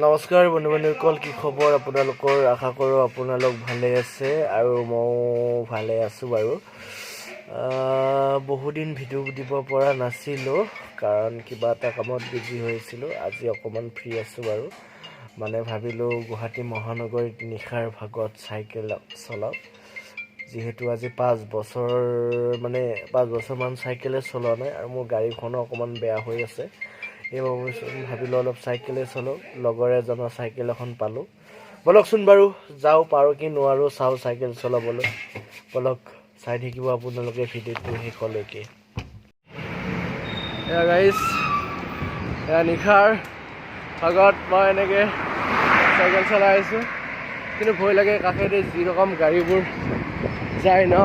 নমস্কাৰ বন্ধু বান্ধৱীসকল, কি খবৰ আপোনালোকৰ? আশা কৰোঁ আপোনালোক ভালে আছে আৰু ময়ো ভালে আছোঁ বাৰু। বহুদিন ভিডিঅ' দিব পৰা নাছিলোঁ, কাৰণ কিবা এটা কামত বিজি হৈছিলোঁ। আজি অকণমান ফ্ৰী আছোঁ বাৰু। মানে ভাবিলোঁ গুৱাহাটী মহানগৰীত নিশাৰ ভাগত চাইকেল চলাওঁ, যিহেতু আজি 5 বছৰ, মানে 5 বছৰমান চাইকেলে চলোৱা নাই আৰু মোৰ গাড়ীখনো অকণমান বেয়া হৈ আছে। সেইবাবে ভাবিলোঁ অলপ চাইকেলে চলাওঁ। লগৰ এজনৰ চাইকেল এখন পালোঁ। ব'লকচোন বাৰু, যাওঁ, পাৰোঁ কি নোৱাৰোঁ চাওঁ চাইকেল চলাবলৈ। ব'লক, চাই থাকিব আপোনালোকে ভিডিঅ'টো শেষলৈকে। এয়া গাইজ, এয়া নিশাৰ ভাগত মই এনেকৈ চাইকেল চলাই আছোঁ, কিন্তু ভয় লাগে, কাষেদি যি ৰকম গাড়ীবোৰ যায় ন।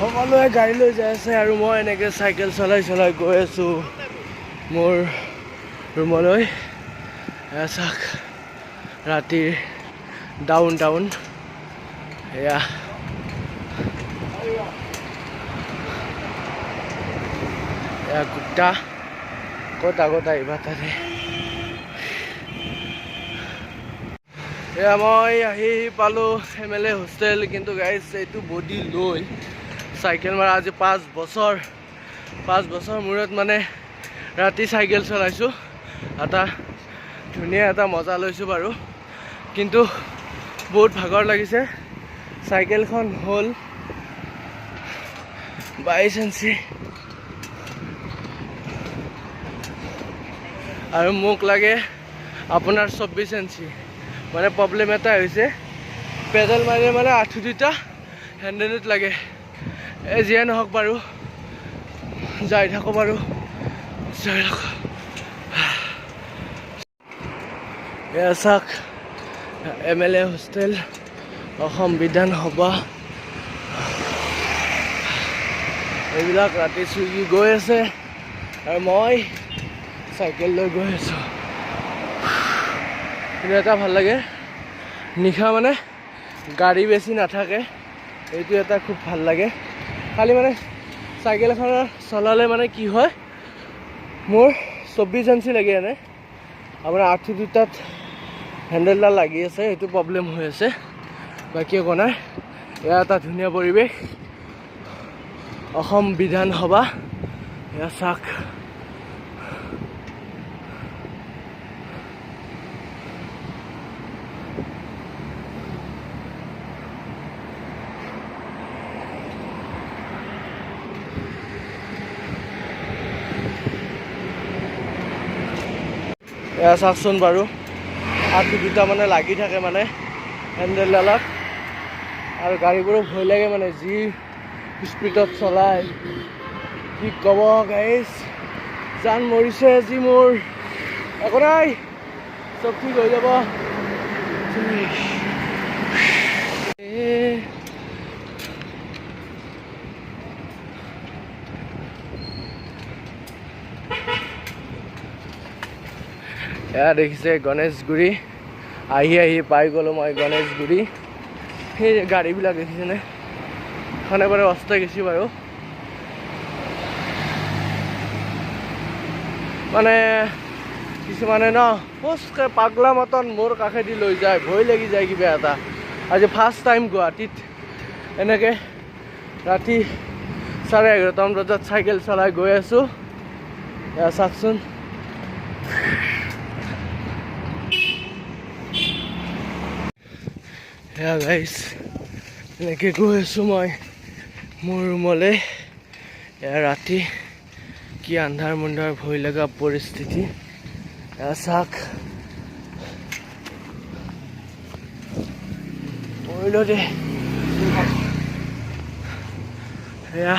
সকলোৱে গাড়ী লৈ যাই আছে আৰু মই এনেকৈ চাইকেল চলাই চলাই গৈ আছোঁ মোৰ ৰুমলৈ। এয়া চাওক, ৰাতিৰ ডাউন টাউন। এয়া এয়া গুপ্তা। ক'ত আগত আহিবা তাতে। এয়া মই আহি পালোঁ এম এল এ হোষ্টেল। কিন্তু গাইজ, এইটো বডি লৈ চাইকেল মাৰা আজি 5 বছৰ, 5 বছৰ মূৰত মানে ৰাতি চাইকেল চলাইছোঁ। এটা ধুনীয়া এটা মজা লৈছোঁ বাৰু, কিন্তু বহুত ভাগৰ লাগিছে। চাইকেলখন হ'ল 22 ইঞ্চি আৰু মোক লাগে আপোনাৰ 24 ইঞ্চি। মানে প্ৰব্লেম এটা হৈছে, পেডেল মাৰিলে মানে আঁঠু দুটা হেণ্ডেলত লাগে। এই যিয়ে নহওক বাৰু, যাই থাকোঁ বাৰু, যাই থাকোঁ। এয়া চাওক, এম এল এ হোষ্টেল, অসম বিধানসভা। এইবিলাক ৰাতি চুইগি গৈ আছে আৰু মই চাইকেল লৈ গৈ আছোঁ। কিন্তু এটা ভাল লাগে, নিশা মানে গাড়ী বেছি নাথাকে, এইটো এটা খুব ভাল লাগে। খালি মানে চাইকেল এখনৰ চলালে মানে কি হয়, মোৰ 24 ইঞ্চি লাগে, এনে আপোনাৰ আঁঠু দুটাত হেণ্ডেলডাল লাগি আছে, সেইটো প্ৰব্লেম হৈ আছে, বাকী একো নাই। এয়া এটা ধুনীয়া পৰিৱেশ, অসম বিধানসভা। এয়া চাওক। এয়া চাওকচোন বাৰু, আঁঠু দুটা মানে লাগি থাকে মানে হেণ্ডেলডালত আৰু গাড়ীবোৰো ভয় লাগে, মানে যি স্পীডত চলায়, কি ক'ব গাইজ। জান মৰিছে আজি মোৰ। একো নাই, চব ঠিক হৈ যাব। এ এয়া দেখিছে গণেশগুৰি। আহি আহি পাই গ'লোঁ মই গণেশগুৰি। সেই গাড়ীবিলাক দেখিছেনে? এখন এবাৰে অস্ত গৈছে বাৰু। মানে কিছুমানে ন ফচকে পাগলা মতন মোৰ কাষেদি লৈ যায়, ভয় লাগি যায় কিবা এটা। আজি ফাৰ্ষ্ট টাইম গুৱাহাটীত এনেকৈ ৰাতি 11:30মান বজাত চাইকেল চলাই গৈ আছোঁ। এয়া চাওকচোন। এয়া গাইছ, এনেকৈ গৈ আছোঁ মই মোৰ ৰুমলৈ। এয়া ৰাতি কি আন্ধাৰ মুন্ধাৰ, ভয় লগা পৰিস্থিতি। এয়া চাওক, পৰিলোঁ দেই। এয়া